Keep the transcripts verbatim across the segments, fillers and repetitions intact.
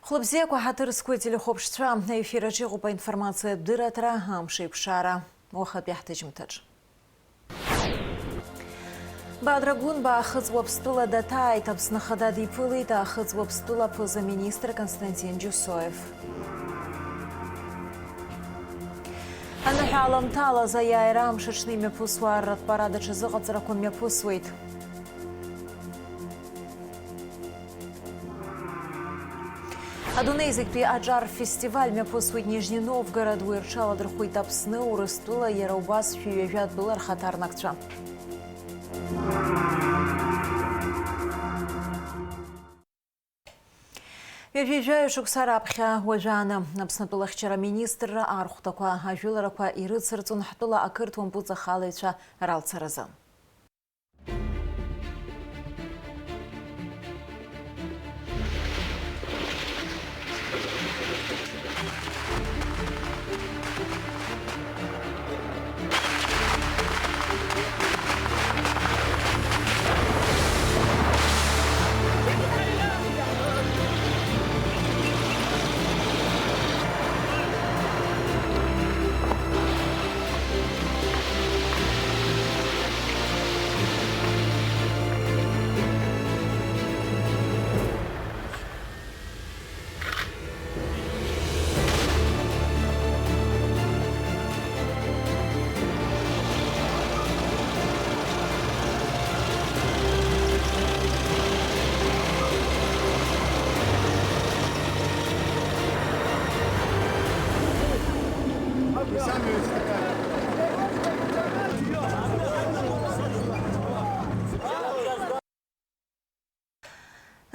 Хәлыбзиақәа, ҳаҭыр зқәу ателехәаԥшцәа, аефир аҿы иҟоуп аинформациатә дырраҭара «Амш еиқәшара» уахатәи ҳҭыжьымҭаҿ. Бадра Гәынба Аахыҵ Уаԥстәыла даҭааит, Аԥсны Ахада диԥылеит Аахыҵ Уаԥстәыла аԥыза-министр Константин Џьусоев. Аныҳәа аламҭалаз аиааира амш аҽны имҩаԥысуа арратә парад аҽазыҟаҵарақәа мҩаԥысуеит. Адунеи зегьтәи аҿар фестиваль мҩаԥысуеит Нижни Новгород, уи рҽаладырхәит Аԥсны, Урыстәыла, иара убас шәи ҩажәа тәыла рхаҭарнакцәа. Ҩажәи жәаҩа шықәса раԥхьа уажәааны Аԥснытәыла ахьчара министрра архәҭақәа ажәыларақәа ирыцырҵон ҳтәыла ақырҭуа мпыҵахалаҩцәа ралцаразы.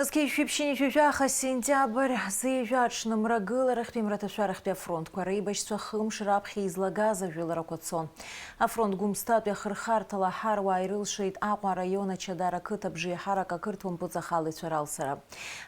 Зқьи жәшәи ԥшьынҩажәи жәаха сентиабр зеижә аҽны Мрагыларахьтәи Мраҭашәарахьтәи афронтқәа реибашьцәа хымш раԥхьа излагаз ажәыларақәа цон. Афронт Гәымсҭатәи ахырхарҭала аҳаруаа ирылшеит Аҟәа араион Ачадара қыҭа бжеиҳарак ақырҭуа мпыҵахалаҩцәа ралсра.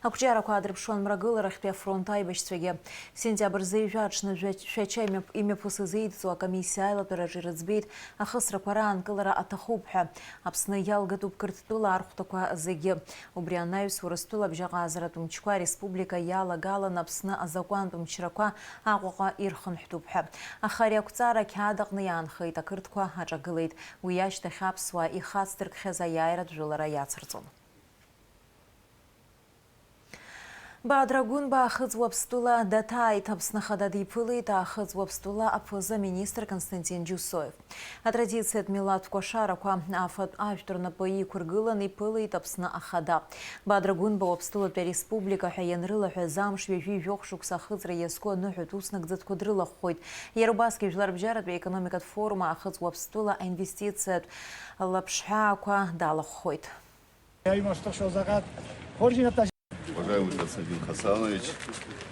Ақәҿиарақәа аадырԥшуан Мрагыларахьтәи афронт аибашьцәагьы. Сентиабр зеижә аҽны Жәа-, Шәача имҩаԥ-, имҩаԥысыз еидҵоу акомиссиа аилатәараҿы ирыӡбеит ахысрақәа раанкылара аҭахуп ҳәа. Аԥсны иалгатәуп Қырҭтәыла архәҭақәа зегьы. Убри анаҩс, Урыстәыла абжьаҟазаратә мчқәа ареспублика иалагалан Аԥсны азакәантә мчрақәа Аҟәаҟа ирхынҳәтәуп ҳәа. Аха ари ақәҵара ақьаад аҟны иаанхеит, ақырҭқәа аҿагылеит. Уи ашьҭахь аԥсуаа ихацдыркхьаз аиааиратә жәылара иацырҵон. Бадра Гәынба Аахыҵ Уаԥстәыла даҭааит, Аԥсны Ахада диԥылеит Аахыҵ Уаԥстәыла аԥыза-министр Константин Џьусоев. Атрадициатә милаҭ кәашарақәа афатә ажәтә рнапы иқәыргылан иԥылеит Аԥсны Ахада. Бадра Гәынба Уаԥстәылатәи ареспублика ҳәа ианрылаҳәаз амш ҩажәи жәохә шықәса ахыҵра иазку аныҳәатә уснагӡатәқәа дрылахәхоит. Иара убасгьы Жәларбжьаратәи аекономикатә форум Аахыҵ Уаԥстәыла аинвестициатә лаԥшҳәаақәа далахәхоит. Уважаемый Константин Хасанович,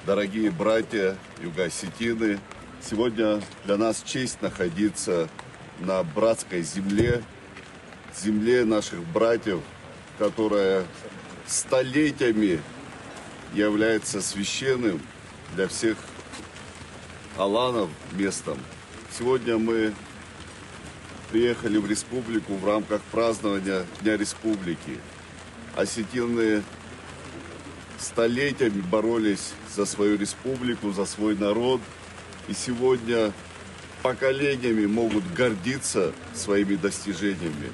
дорогие братья югоосетины, сегодня для нас честь находиться на братской земле, земле наших братьев, которая столетиями является священным для всех аланов местом. Сегодня мы приехали в республику в рамках празднования Дня Республики. Осетины столетиями боролись за свою республику, за свой народ. И сегодня поколениями могут гордиться своими достижениями.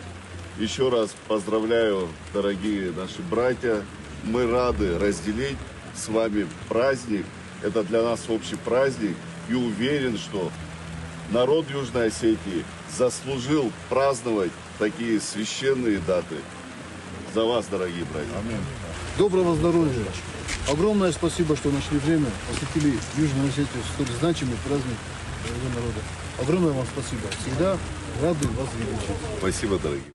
Еще раз поздравляю, дорогие наши братья. Мы рады разделить с вами праздник. Это для нас общий праздник. И уверен, что народ Южной Осетии заслужил праздновать такие священные даты. За вас, дорогие братья. Аминь. Доброго здоровья. Огромное спасибо, что нашли время, посетили Южную Осетию в столь значимый праздник своего народа. Огромное вам спасибо. Всегда рады вас видеть. Спасибо, дорогие.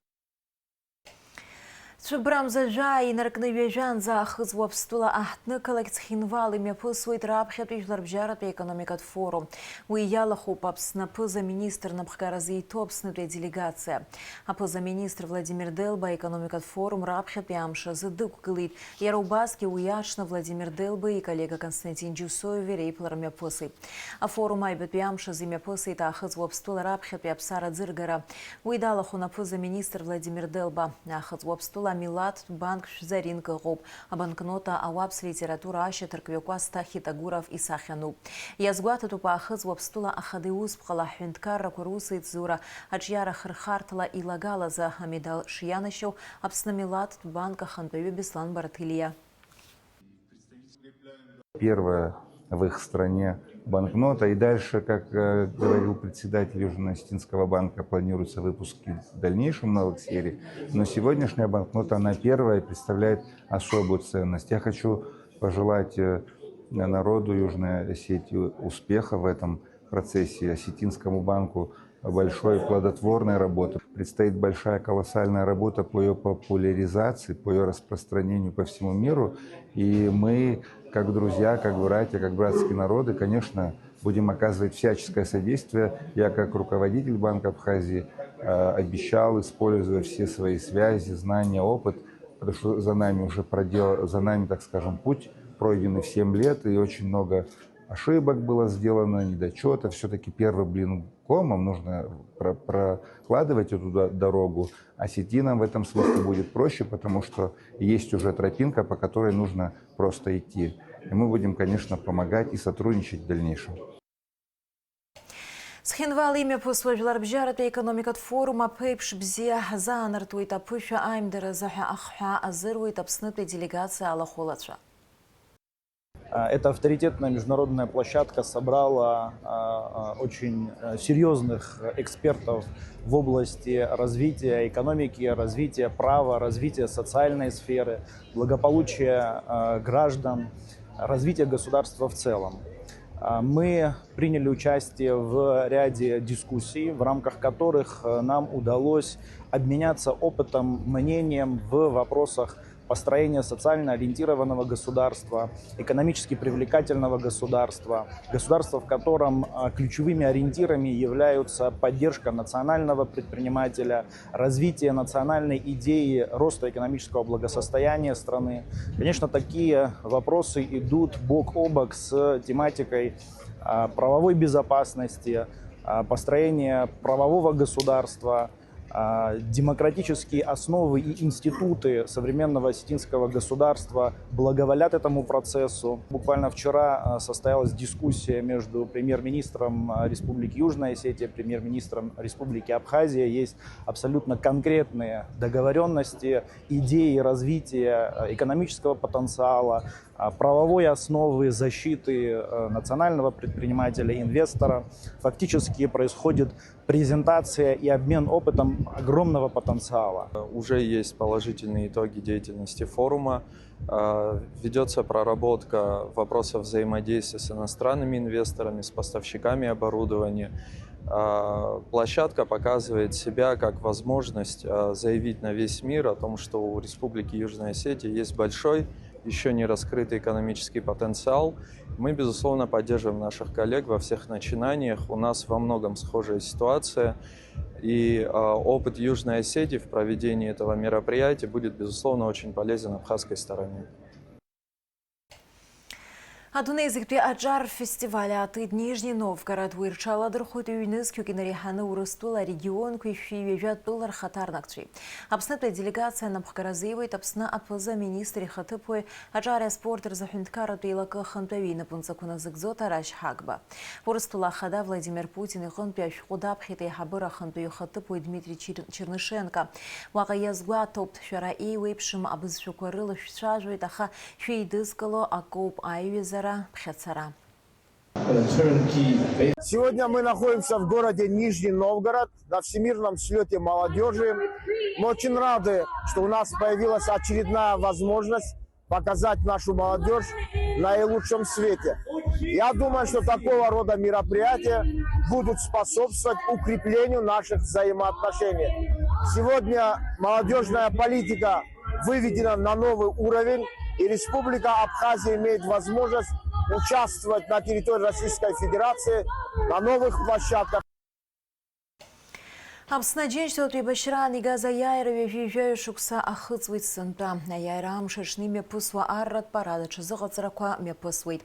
Цәыббра мза жәаа инаркны ҩажәанӡа Аахыҵ Уаԥстәыла аҳҭнықалақь Цхинвал имҩаԥысуеит раԥхьатәи жәларбжьаратәи аекономикатә форум. Уи иалахәуп Аԥсны аԥыза-министр напхгара зиҭо Аԥснытәи аделегациа. Аԥыза-министр Владимир Делба аекономикатә форум раԥхьатәи амш азы дықәгылеит. Иара убасгьы уи аҽны Владимир Делбеи иколлега Константин Џьусоеви реиԥылара мҩаԥысит. Афорум аҩбатәи амш азы имҩаԥысит Аахыҵ Уаԥстәыла раԥхьатәи аԥсара аӡыргара. Уи далахәын аԥыза-министр Владимир Делба. Аахыҵ Уаԥстәыла Амилаҭтә банк шәзаринк ыҟоуп. Абанкнота ауаԥс литература ашьаҭаркҩы Кәасҭа Хитагуров исахьануп. Иазгәаҭатәуп аахыҵ Уаԥстәыла Ахада иусԥҟала аҳәынҭқаррақәа русеицзура аҿиара хырхарҭала илагалазы амедал шианашьоу Аԥсны Милаҭтә банк ахантәаҩы Беслан Барҭилиа. Первая в их стране банкнота. И дальше, как э, говорил председатель Южно-Осетинского банка, планируется выпуск и в дальнейшем новых серий. Но сегодняшняя банкнота, она первая и представляет особую ценность. Я хочу пожелать э, народу Южной Осетии успеха в этом процессе, Осетинскому банку большой плодотворной работы. Предстоит большая колоссальная работа по ее популяризации, по ее распространению по всему миру. И мы, как друзья, как братья, как братские народы, конечно, будем оказывать всяческое содействие. Я как руководитель Банка Абхазии э, обещал, используя все свои связи, знания, опыт, потому что за нами уже продел, за нами, так скажем, путь, пройденный в семь лет, и очень много ошибок было сделано, недочетов. Все-таки первый блин комом, нужно про- прокладывать эту до- дорогу. Осетинам в этом смысле будет проще, потому что есть уже тропинка, по которой нужно просто идти. И мы будем, конечно, помогать и сотрудничать в дальнейшем. Цхинвал имҩаԥысуа жәларбжьаратәи аекономикатә форум аԥеиԥш бзиа ҳзаанартуеит аԥышәа аимдаразы ҳәа ахҳәаа азыруеит Аԥснытәи аделегациа алахәылацәа. Эта авторитетная международная площадка собрала а, а, очень э, серьезных экспертов в области развития экономики, развития права, развития социальной сферы, благополучия э, граждан, развития государства в целом. А, Мы приняли участие в ряде дискуссий, в рамках которых э, нам удалось обменяться опытом, мнением в вопросах построения социально ориентированного государства, экономически привлекательного государства, государства, в котором а, ключевыми ориентирами являются поддержка национального предпринимателя, развитие национальной идеи роста экономического благосостояния страны. Конечно, такие вопросы идут бок о бок с тематикой а, правовой безопасности, а, построения правового государства, а, демократические основы и институты современного осетинского государства благоволят этому процессу. Буквально вчера а, состоялась дискуссия между премьер-министром а, Республики Южная Осетия, премьер-министром Республики Абхазия. Есть абсолютно конкретные договоренности, идеи развития а, экономического потенциала, а, правовой основы защиты э, национального предпринимателя, инвестора. Фактически происходит презентация и обмен опытом огромного потенциала. Уже есть положительные итоги деятельности форума. А, Ведется проработка вопросов взаимодействия с иностранными инвесторами, с поставщиками оборудования. А, Площадка показывает себя как возможность а, заявить на весь мир о том, что у Республики Южная Осетия есть большой, еще не раскрытый экономический потенциал. Мы, безусловно, поддерживаем наших коллег во всех начинаниях. У нас во многом схожая ситуация. И а, опыт Южной Осетии в проведении этого мероприятия будет, безусловно, очень полезен абхазской стороне. Адунеи зегьтәи аҿар рфестиваль аатит Нижни Новгород. Уи рҽаладырхәит ҩнызқьҩык инареиҳаны Урыстәыла арегионқәеи шәи ҩажәа тәыла рхаҭарнакцәеи. Аԥснытәи аделегациа анапхгара азиуеит Аԥсны аԥыза-министр ихаҭыԥуаҩ, аҿари аспорти рзы аҳәынҭқарратә еилакы ахантәаҩы инапынҵақәа назыгӡо Ҭарашь Ҳагба. Урыстәыла ахада Владимир Путин иҟынтәи ашәҟәы даԥхьеит аиҳабыра ахантәаҩы ихаҭыԥуаҩ Дмитри Чер-, Чернышенко. Уаҟа иазгәаҭоуп, шәара еиуеиԥшым абызшәақәа рыла шәцәажәоит, аха шәеидызкыло акоуп аиҩызара, ԥхьацара. Сегодня мы находимся в городе Нижний Новгород на Всемирном слете молодежи. Мы очень рады, что у нас появилась очередная возможность показать нашу молодежь в наилучшем свете. Я думаю, что такого рода мероприятия будут способствовать укреплению наших взаимоотношений. Сегодня молодежная политика выведена на новый уровень, и Республика Абхазия имеет возможность участвовать на территории Российской Федерации на новых площадках. Аԥсны Аџьынџьтәылатә еибашьраан игаз аиааира ҩажәи жәаҩа шықәса ахыҵуеит сынтәа. Аиааира амш аҽны имҩаԥысуа арратә парад аҽазыҟаҵарақәа мҩаԥысуеит.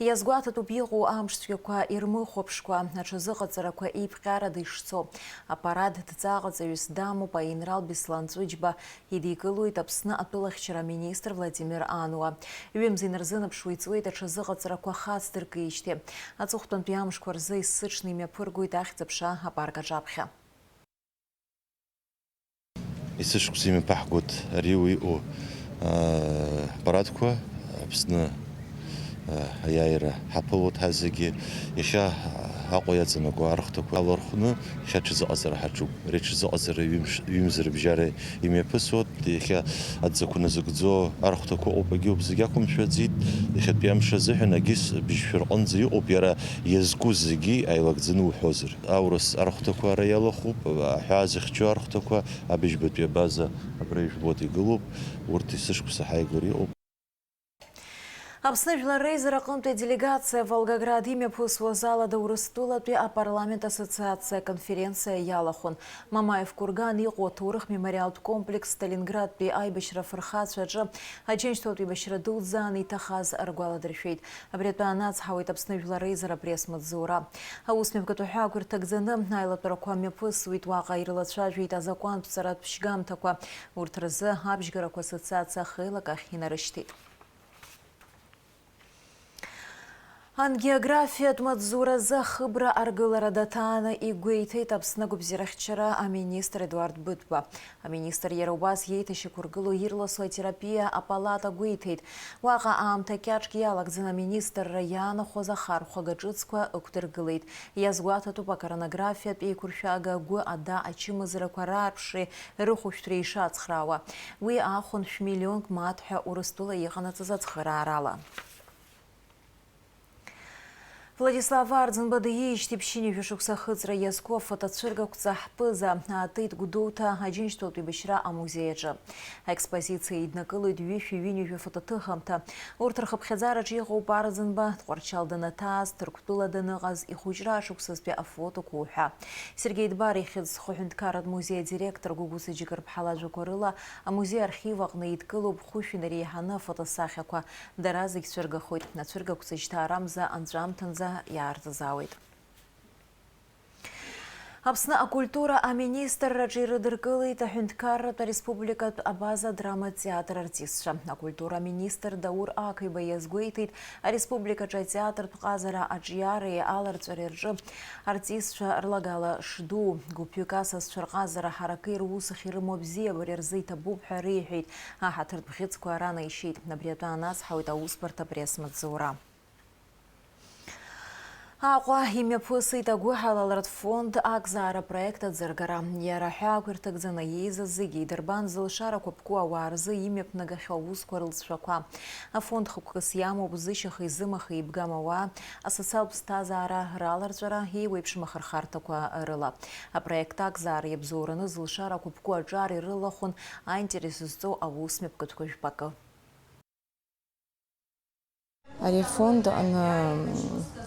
Иазгәаҭатәуп иҟоу амш цәгьақәа ирмыхәаԥшкәа аҽазыҟаҵарақәа еиԥҟьарада ишцо. Апарад дҵаҟаҵаҩыс дамоуп аинрал Беслан Ҵәыџьба, идикылоит Аԥсны атәылахьчара аминистр Владимир Ануа. Ҩымз инарзынаԥшуа иҵуеит аҽазыҟаҵарақәа хацдыркижьҭеи. Аҵыхәтәантәи амшқәа рзы есыҽны имҩаԥыргоит Ахьӡ-аԥша апарк аҿаԥхьа. Есышықәса имҩаԥаҳгоит ари уи иҟоу, аа, ҳпарадқәа, Аԥсны, аа, аиааира ҳаԥылоит ҳазегьы. Иахьа Аҟәа иаҵанакуа архәҭақәа алархәны, иахьа аҽазыҟаҵара ҳаҿуп. Ари аҽазыҟаҵара ҩымш-, ҩымз рыбжьара имҩаԥысуеит. Иахьа аӡахәа назыгӡо архәҭақәа ыҟоуп, егьиуп, зегь ақәымшәаӡеит. Иахьатәи амш азыҳәан агьыс быжьшәа рҟынӡа иҟоуп, иара иазку зегьы ааилагӡаны уҳәозар. Аурыс архәҭақәа ара иалахәуп, аҳәаа зыхьчо архәҭақәа, абыжьбатәи абаза абра ижәбоит игылоуп, урҭ есышықәса ҳаигәара иҟоуп. Аԥсны Жәлар Реизара аҟынтәи аделегациа Волгоград имҩаԥысуаз алада Урыстәылатәи апарламент ассоциациа аконференциа иалахәын. Мамаев курган иҟоу аҭоурых мемориалтә комплекс Сталинградтәи аибашьра афырхацәа аҿы Аџьынџьтәылатә еибашьра дуӡӡа аниҭахаз ргәаладыршәеит. Абри атәы аанацҳауеит Аԥсны Жәлар Реизара апресс-маҵзура. Аусмҩаԥгатә аҳәаақәа ирҭагӡаны аилатәарақәа мҩаԥысуеит, уаҟа ирылацәажәеит азакәантә ҵаратә шьгамҭақәа. Урҭ рзы абжьгарақәа ассоциациа хеилак ахь инарышьҭит. Ангиографиатә маҵзуразы ахыбра аргылара даҭааны игәеиҭеит Аԥсны агәабзиарахьчара аминистр Едуард Быҭәба. Аминистр иара убас иеиҭашьақәыргылоу ирласу атерапиа апалата гәеиҭеит. Уаҟа аамҭа кьаҿк иалагӡан аминистрра иаанахәаз ахархәага ҿыцқәа ықәдыргылеит. Иазгәаҭатәуп акоронографиатә еиқәыршәага агәы ада ачымазарақәа раарԥшреи рыхәышәтәреи ишацхраауа. Уи аахәан шә-миллионк мааҭ ҳәа Урыстәыла иҟанаҵаз ацхыраарала. Владислав Арӡынба диижьҭеи ԥшьынҩажәа шықәса ахыҵра иазку афотоцәыргақәҵа ҳпыза аатит Гәдоуҭа Аџьынџьтәылатә еибашьра амузеи аҿы. Аекспозициа еиднакылоит ҩышәи ҩынҩажәа фотоҭыхымҭа. Урҭ рхыԥхьаӡараҿы иҟоуп Арӡынба Тҟәарчал данаҭааз, Ҭырқәтәыла даныҟаз, ихәыҷра ашықәсазтәи афотоқәа уҳәа. Сергеи Дбар ихьӡ зху аҳәынҭқарратә музеи адиректор Гәыгәыса Џьыкырԥҳа лажәақәа рыла, амузеи архив аҟны еидкылоуп хәышә инареиҳаны афотосахьақәа. Дара зегь цәыргахоит. Ацәыргақәҵа жьҭаарамза анҵәамҭанӡа иаартызаауеит. Аԥсны акультура аминистрраҿы ирыдыркылеит аҳәынҭқарратә ареспубликатә абаза адрама театр артистцәа. Акультура аминистр Даур Ақәиба иазгәеиҭеит, ареспубликаҿы атеатртә ҟазара аҿиареи аларҵәареи рҿы артистцәа рлагала шду, гәыԥҩык асасцәа рҟазара ҳаракеи русахьеи рымоу абзиабареи рзы иҭабуп ҳәа реиҳәеит. Аҳаҭыртә бӷьыцқәа ара наишьеит. Абри атәы аанацҳауеит аусбарҭа апресс-маҵзура. Аҟәа имҩаԥысит агәыҳалалратә фонд Акзаара апроект аӡыргара. Иара аҳәаақәа ирҭагӡаны иеизаз зегьы идырбан зылшарақәа ԥку ауаа рзы имҩаԥнагахьоу аусқәа рылҵшәақәа. Афонд хықәкыс иамоуп зышьаха-изымаха еибгам ауаа, асоциалтә ԥсҭазаара раларҵәара, еиуеиԥшым ахырхарҭақәа рыла. Апроект Акзаара иабзоураны зылшарақәа ԥку аҿар ирылахәын аинтерес зҵоу аусмҩаԥгатәқәа жәпакы. Ари афонд аҟны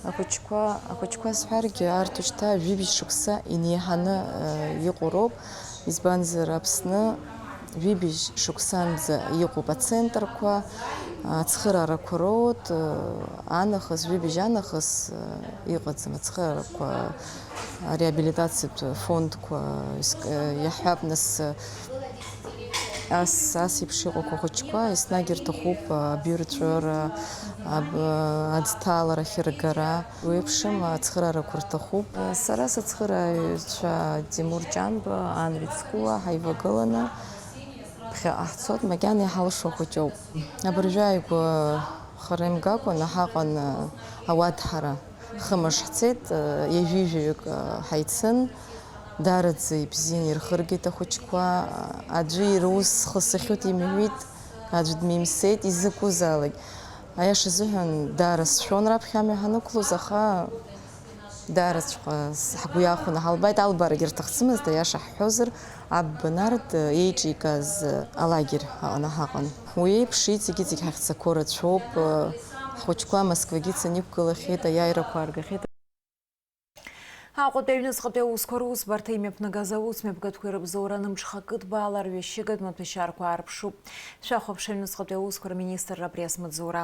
ахәыҷқәа, ахәыҷқәа сҳәаргьы, арҭ уажәшьҭа жәибжь шықәса инеиҳаны, э, иҟоу роуп, избанзар, Аԥсны жәибжь шықәсанӡа иҟоуп ацентрқәа, ацхыраарақәа роут, э, анахыс, жәибжь анахыс, э, иҟаӡам ацхыраарақәа, ареабилитациатә фондқәа, иск-, э, иаҳҳәап, нас, э, Ас, ас еиԥш иҟоу ахәыҷқәа еснагь ирҭахуп, абирҵәыра, аб-, аӡҭаларахь ргара, уи еиԥшым ацхыраарақәа рҭахуп. Сара сацхырааҩцәа Тимур Ҷанба, Анри Цкуа ҳаивагыланы ԥхьаҟа ҳцоит, макьана иҳалшо хәыҷуп. Абыржәы ааигәа хара имгакәаны ҳаҟан ауаҭәҳара. Хымш ҳцеит, ҩажәи жәаҩык ҳаицын, даараӡа ибзиан ирхыргеит ахәыҷқәа, аӡәы ирус схы сыхьуеит имҳәеит, аӡәы дмимсеит, изакәызаалак. Аиаша азыҳәан, даара сшәон раԥхьа амҩа ҳанықәлоз, аха даараҵәҟьа с-, ҳгәы иахәаны ҳалбааит, албаарагьы рҭахӡамызт, аиаша ҳҳәозар, аб Бенард еиҿикааз алагер аҟны ҳаҟан. Уи еиԥш иҵегь-иҵегь ҳахьцақәоу рацәоуп, ҳхәыҷқәа Москвагьы ицаны иқәгылахьеит, аиааирақәа ааргахьеит. Аҟәатәи аҩныҵҟатәи аусқәа русбарҭа имҩаԥнагаз аусмҩаԥгатәқәа ирыбзоуроу анымҽха кыдбаала рҩышьыгатә маҭәашьарқәа аарԥшуп. Шәахәаԥш аҩныҵҟатәи аусқәа рминистрра апресс-маҵзура.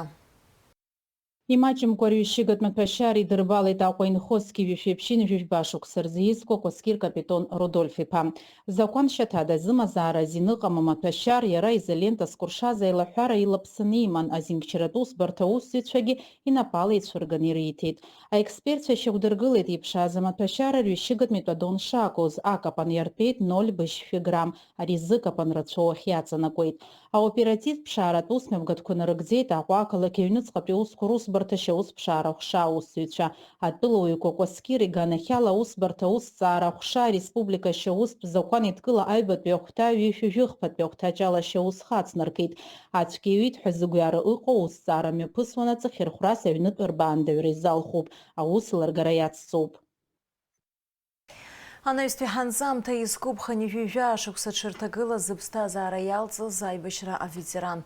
Имаҷымкәа рҩышьыгатә маҭәашьар идырбалеит Аҟәа инхо зқьи жәшәи ԥшьынҩажәи жәба шықәса рзы иазку Кәасқьыр Капитон Рудольф-иԥа. Закәан шьаҭада зымазаара азин ыҟам амаҭәашьар иара изолента зкәыршаз аилаҳәара илаԥсаны иман, азинхьчаратә усбарҭа аусзуҩцәагьы инапала ицәырганы ириҭеит. Аекспертцәа ишьақәдыргылеит иԥшааз амаҭәашьара рҩышьыгатә метадон шакәыз, акапан иартәеит ноль быжьшәи грамм, ари зыкапан рацәоу ахь иаҵанакуеит. Аоперативтә ԥшааратә усмҩаԥгатәқәа нарыгӡеит Аҟәа ақалақь аҩныҵҟатәи аусқәа русбарҭа ашьаусԥшаара аҟәша аусзуҩцәа. Атәылауаҩ Кәакәасқьыр иганахьала аусбарҭа аусҭҵаара аҟәша ареспублика ашьаустә закәан еидкыла аҩбатәи ахәҭа ҩышәи жәыхԥатәи ахәҭаҷ ала ашьаус хацнаркит. Ацәгьа иҩит ҳәа зыгәҩара ыҟоу аусҭҵаара мҩаԥысуан аҵахьырхәрас аҩнытә рбаандаҩра изалхуп, аус ларгара иацҵоуп. Анаҩстәи ҳанҵамҭа изқәыԥхын ҩажәа шықәса дшырҭагылаз зыԥсҭазаара иалҵыз аибашьра аветеран.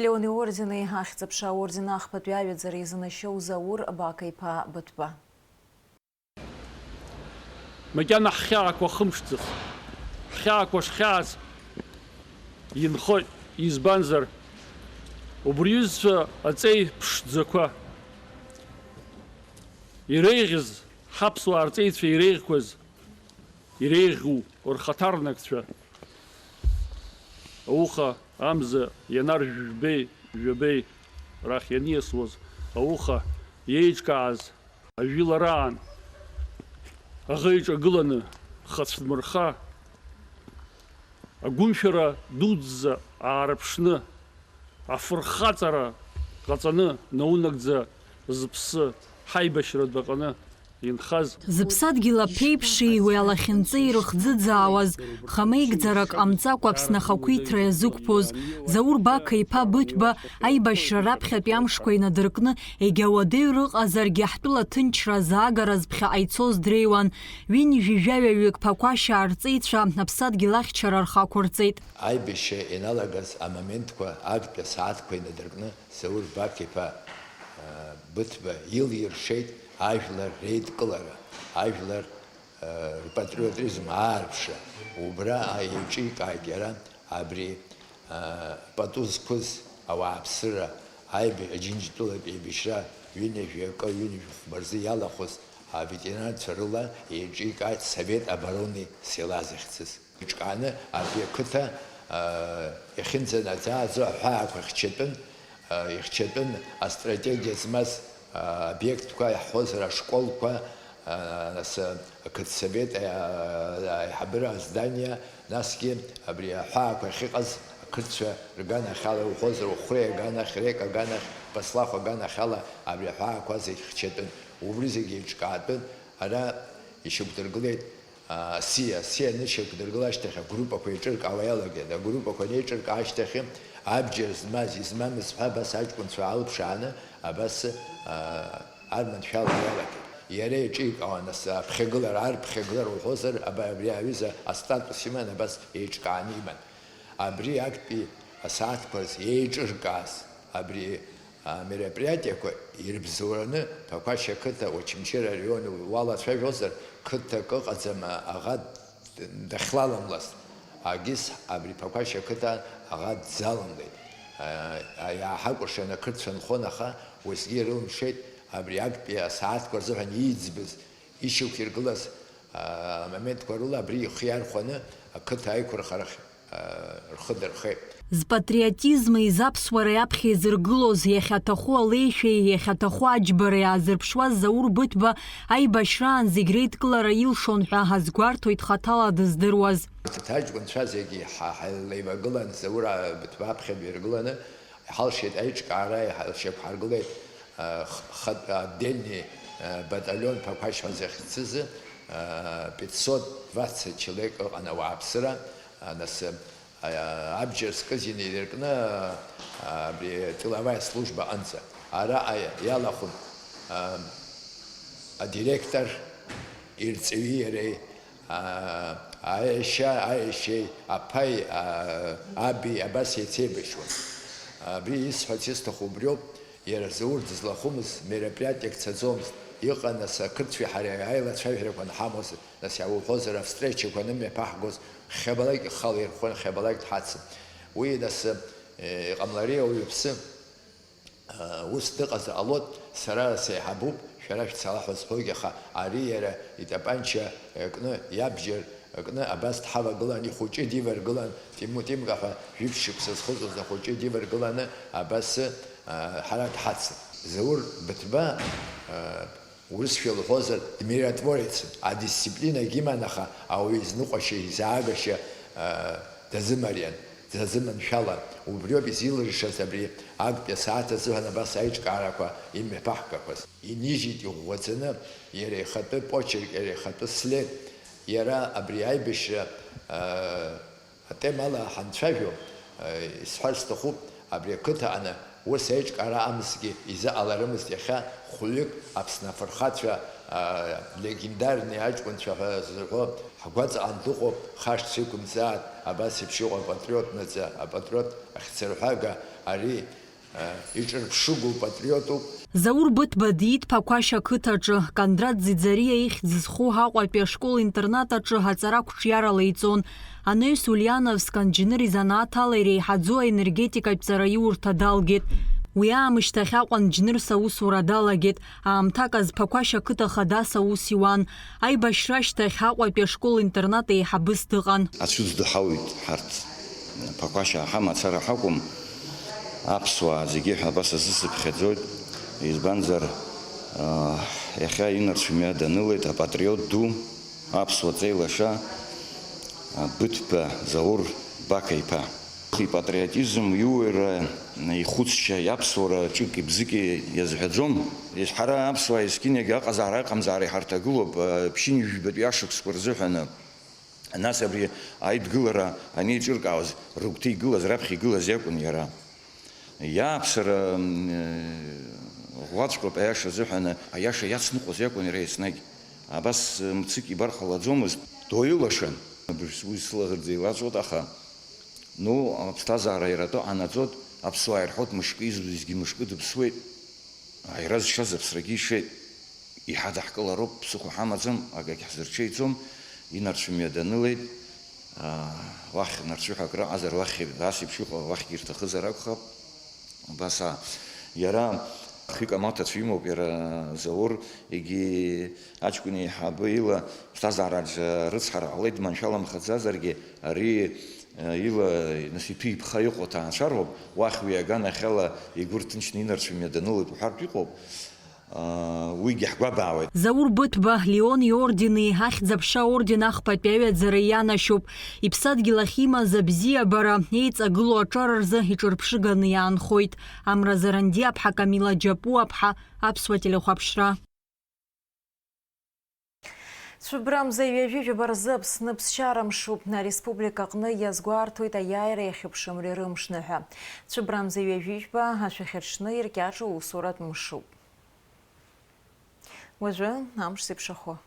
Леон иордени, Ахьӡ-аԥша аорден ахԥатәи аҩаӡара изынашьоу Заур Бақа-иԥа Быҭәба. Макьана ҳхьаақәа хымԥшӡац, ҳхьаақәа шхьааз инхоит, избанзар, убри иҩызцәа аҵеи ԥшӡақәа иреиӷьыз, ҳаԥсуаа рҵеицәа иреиӷьқәаз, иреиӷьу рхаҭарнакцәа, ауха амза ианаржәжәбеи, жәабеи рахь ианиасуаз, ауха иеиҿкааз, ажәылараан аӷа иҿагыланы хацәдмырха, агәымшәара дуӡӡа аарыԥшны, афырхаҵара ҟаҵаны, наунагӡа зыԥсы ҳаибашьратә аҟны инхаз. Зыԥсадгьыл аԥеиԥши уи алахьынҵеи ирыхӡыӡаауаз, хамеигӡарак ҟамҵакәа Аԥсны ахақәиҭра иазықәԥоз Заур Бақа-иԥа Быҭәба аибашьра раԥхьатәи амшқәа инадыркны, егьа уадаҩ рыҟазаргьы, ҳтәыла аҭынчра азаагараз ԥхьаҟа ицоз дреиуан. Ҩынҩажәи жәаҩаҩык Ԥақәашьаа рҵеицәа аԥсадгьыл ахьчара рхы ақәырҵеит. Аибашьра ианалагаз амоментқәа, актәи асааҭқәа инадыркны, Заур Бақа-иԥа, а, Быҭәба илиршеит ажәлар реидкылара, ажәлар, а, рпатриотизм аарԥшра. Убра еиҿикааит иара абри, а, пату зқәыз ауааԥсыра, аиби-, Аџьынџьтәылатә еибашьра ҩынҩажәи акы, ҩынҩажәи хәба рзы иалахәыз аветеранцәа рыла еиҿикааит Совет обороны села захьӡыз. Еиҿкааны абри ақыҭа, а, иахьынӡанаӡааӡо аҳәаақәа хьчатәын, а, ихьчатәын астратегиа змаз, а, обиектқәа иаҳҳәозар ашколқәа, а, нас, а, ақыҭсовет, а, аиҳабыра здание, насгьы абри аҳәаақәа ахьыҟаз ақырҭцәа рганахьала иуҳәозар, Ухәреи аганахь, Рек аганахь, Баслахә аганахьала абри аҳәаақәа зегь хьчатәын. Убри зегь еиҿкаатәын, ара ишьақәдыргылеит. Асиа, асиа анышьақәдыргыла ашьҭахь агруппақәа еиҿыркаауа иалагеит. Агруппақәа анеиҿыркаа ашьҭахь, абџьар змаз, измамыз ҳәа абас аҷкәынцәа алԥшааны, абас, аа, арманшәала иалагеит. Иара еиҿикаауан ас аԥхьагылара, арԥхьагылара уҳәозар, аба-, абри аҩыза астатус иман, абас еиҿкааны иман. Абри актәи асааҭқәа рзы еиҿыркааз абри амероприатиақәа ирыбзоураны Ԥақәашь ақыҭа Очамчыра араион уалацәажәозар, қыҭак ыҟаӡам аӷа дахьлаламлаз. Агьыс абри Ԥақәашь ақыҭа аӷа дзаламлеит. Иааҳакәыршан ақырҭцәа нхон, аха уеизгьы ирылымшеит абри актәи асааҭқәа рзыҳәан иӡбыз, ишьақәиргылаз амоментқәа рыла абри ихы иархәаны ақыҭа аиқәырхарахь рхы дырхеит. Зпатриотизми изаԥсуареи аԥхьа изыргылоз, иахьаҭаху алеишәеи иахьаҭаху аџьбареи аазырԥшуаз Заур Быҭәба аибашьраан зегь реидкылара илшон ҳәа ҳазгәарҭоит хаҭала дыздыруаз. Урҭ аҷкәынцәа зегьы ҳа-, ҳаилеивагылан, Заур Быҭәба аԥхьа дҩаргыланы, иҳалшеит аиҿкаара, иҳа-, шьақәҳаргылеит, а, х-, хатә отдельный, а, батальон Ԥақәашь ҳәа захьӡыз, а, пятьсот двадцать человек ыҟан ауааԥсыра, а, нас, а, абџьар зкыз инеидыркны, а, абри тыловая служба аҟынӡа. Араҟа иалахәын, а, адиректор, ирҵаҩи иареи, аа, аиашьа, аиашьеи, аԥаи, аа, аби абас еицеибашьуан. Абри исҳәарц исҭаху убриоуп, иара Заур дызлахәымыз мероприатиак цаӡомызт. Иҟан, нас, ақырҭцәеи ҳареи аилацәажәарақәа анҳамоз, нас, иаауҳәозар, австречақәа анымҩаԥаҳгоз, хьабалак ихала ирхәын, хьабалак дҳацын. Уи, нас, э, иҟамлари ауаҩԥсы, э, ус дыҟазар ҟалоит, сара сеиҳабуп, шәара шәцала ҳәа сҳәогьы, аха ари иара итапанча кны, иабџьар кны абас дҳавагылан, ихәыҷы диваргылан, Тиму-, Тимка ҳәа жәиԥшь шықәса зхыҵуаз ахәыҷы диваргыланы абас, э, ҳара дҳацын. Заур Быҭәба, э, Урысшәа лҳәозар, дмиротворецын, адисциплинагьы иман, аха ауаҩы изныҟәашьа, изаагашьа, э, дазымариан, дазыманшәалан. Убриоуп изилыршаз абри актәи асааҭ азыҳәан абас аиҿкаарақәа имҩаԥаҳгақәаз. Инижьит иӷәӷәаӡаны иара ихатәы почерк, иара ихатәы след. Иара абри аибашьра, э, Атемала ҳанцәажәо, исҳәар сҭахуп, абри ақыҭа аҟны ус аиҿкаара амзгьы изыҟаларымызт иахьа хәҩык Аԥсны афырхацәа, легендарный аҷкәынцәа ҳәа зырҳәо ҳгәаҵаҟан дыҟоуп, хашҭс иқәымҵааит, абас еиԥш иҟоу апатриот наӡа, апатриот ахьӡырҳәага, ари Иҿырԥшыгоу патриотуп. Заур Быҭәба диит Ԥақәашь ақыҭаҿы, Кондрат Ӡиӡариа ихьӡ зху Аҟәатәи ашкол-интернат аҿы аҵара қәҿиарала иҵон. Анаҩс Ульяновскан џьныр изанааҭ ала иреиҳаӡоу аенергетикатә ҵараиурҭа далгеит. Уи аамышьҭахь Аҟәан џьнырс аусура далагеит. Аамҭак азы Ԥақәашь ақыҭа хадас аус иуан. Аибашьра ашьҭахь Аҟәатәи ашкол-интернат еиҳабыс дыҟан. Ацәыӡ ду ҳауит ҳарҭ. Ԥақәашь ҳамацара ҳакәым, аԥсуаа зегьы ҳәа абас азысыԥхьаӡоит, избанзар, аа, иахьа инарцә мҩа данылеит апатриот ду, аԥсуа ҵеи лаша, а, Быҭәба Заур Бақа-иԥа. Ипатриотизм, иуаҩра, ихәыцшьа, иаԥсуара ҿыки-бзыки иазҳәаӡом. Ҳара аԥсуаа есқьынагьы аҟазаара-аҟамзаара иҳарҭагылоуп, а, ԥшьынҩажәи жәбатәи ашықәсқәа рзыҳәаны. Нас абри аидгылара анеиҿыркаауаз, рыгәҭа игылаз, раԥхьа игылаз иакәын иара. Иааԥсара, м, ӷәӷәаҵәҟьоуп, аиаша азыҳәан, аиаша иацныҟәоз иакәын иара еснагь. Абас, м, мцык ибар ҟалаӡомызт, дуаҩы лашан. Абыржә уи сылаӷырӡ еилаҵәоит, аха, ну, аԥсҭазаара иара атәы ҟанаҵоит, аԥсуаа ирҳәоит, мышкы изуизгьы мышкы дыԥсуеит. Аира зшаз аԥсрагьы ишеит. Иҳадаҳкылароуп, ԥсыхәа ҳамаӡам, акагь ҳзырҽеиӡом, инарцәымҩа данылеит, аа, уахь нарцәы ҳәа акры ыҟазар, уахь ас еиԥш иҟоу, уахьгьы ирҭахызар акәхап. Убас, аа, иара хҩык амаҭацәа имоуп, иара Заур, егьи аҷкәын еиҳабы ила ԥсҭазаараҿы рыцҳара ҟалеит, дманшәаламхаӡазаргьы, ари, э, ила, нас, иҭәы-иԥха иҟоу аҭаацәа роуп, уахь уи аганахьала игәы рҭынчны инарцәымҩа данылоит уҳәартә иҟоуп. Уигьы ҳгәабаауеит. Заур Быҭәба Леон иордени Ахьӡ-аԥша аорден ахԥатәи аҩаӡара ианашьоуп. Иԥсадгьыл ахь имаз абзиабара, еиҵагылоу аҿар рзы иҿырԥшыганы иаанхоит. Амра Зарандиаԥҳа, Камила Џьапуаԥҳа, Аԥсуа телехәаԥшра. Цәыббра мза ҩажәи жәаба рзы Аԥсны ԥсшьара мшуп. Ареспублика аҟны иазгәарҭоит аиааира иахьыԥшымри рымшныҳәа. Цәыббра мза ҩажәи жәба ашәахьаҽны иркьаҿу усуратә мшуп. Уажәы амш зеиԥшрахо.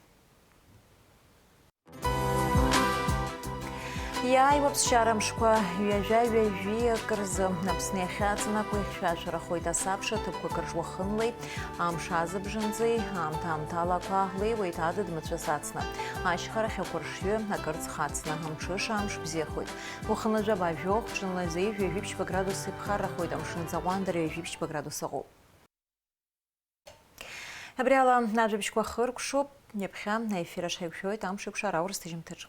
Иааиуа ԥсшьара мшқәа ҩажәа-ҩажәи акы рзы Аԥсны иахьа аҵнақәа ихьшәашәарахоит, асабша ҭыԥқәак рҿы уахынлеи, амш азыбжанӡеи, аамҭа-аамҭала ақәа леиуеит адыд-мацәыс ацна. Ашьхарахь ақәыршҩы акырӡ хацна, амҽыша амш бзиахоит. Уахынла жәаба жәохә, ҽынла зеижә ҩажәи ԥшьба градус иԥхаррахоит, амшын аӡы аҟәандара ҩажәи ԥшьба градус аҟоуп. Абри ала ажәабжьқәа хыркәшоуп, ҩаԥхьа аефир аҿы ҳаиқәшәоит амш еиқәшара аурыс ҭыжьымҭаҿы.